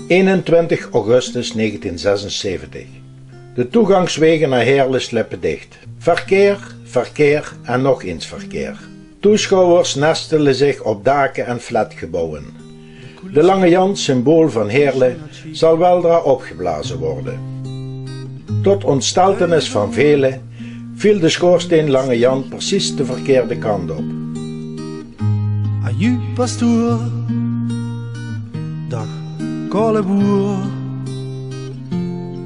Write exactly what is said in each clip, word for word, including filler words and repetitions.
Eenentwintig augustus negentien zesenzeventig. De toegangswege nao Heerle slippe dich. Verkeer, verkeer en nog ins verkeer. Toesjouwers nestele zich op dake en flatgebouwe. De Lange Jan, symbool van Heerle, zal weldra opgeblaze worde. Tot ontsteltenis van vele viel de schoorsteen Lange Jan precies de verkeerde kant op. Aju, pastoer, dag, kale boer,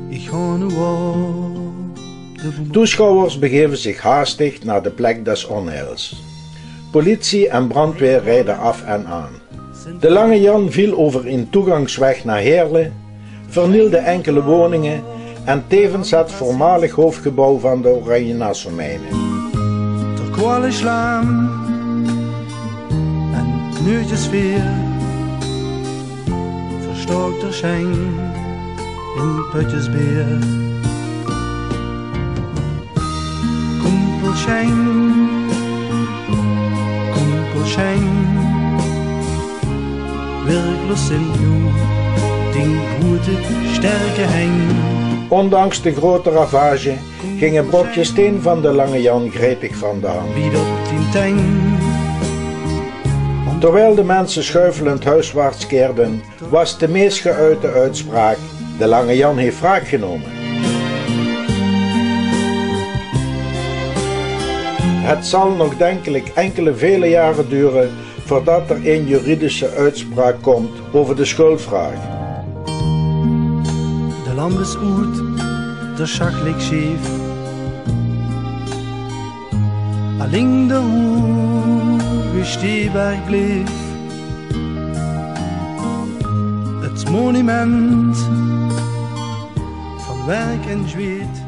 ich gaon noe op de boer. Toesjouwers begeve zich haastig nao de plek des onheils. Politie en brandweer rijde af en aan. De Lange Jan viel over een toegangsweg nao Heerle, vernielde enkele woninge en tevens het voormalig hoofdgebouw van de Oranje-Nassau-mijne. Ter Koalesjlaam en Neutjesveer verstaok ter Sjeng in Pötjesbeer. Kumpel Sjeng, kumpel Sjeng, wirk los in noe dien groete, sterke heng. Ondanks de grote ravage ging het brokje steen van de Lange Jan gretig van de hand. Wie dat tien teng. Terwijl de mensen schuifelend huiswaarts keerden, was de meest geuite uitspraak: "De Lange Jan heeft wraak genomen." Het zal nog denkelijk enkele vele jaren duren voordat er een juridische uitspraak komt over de schuldvraag. De lamp is oet, de sjach ligk sjeef. Alling de hoege Steeberg bleef. Het monument van werk en zweet.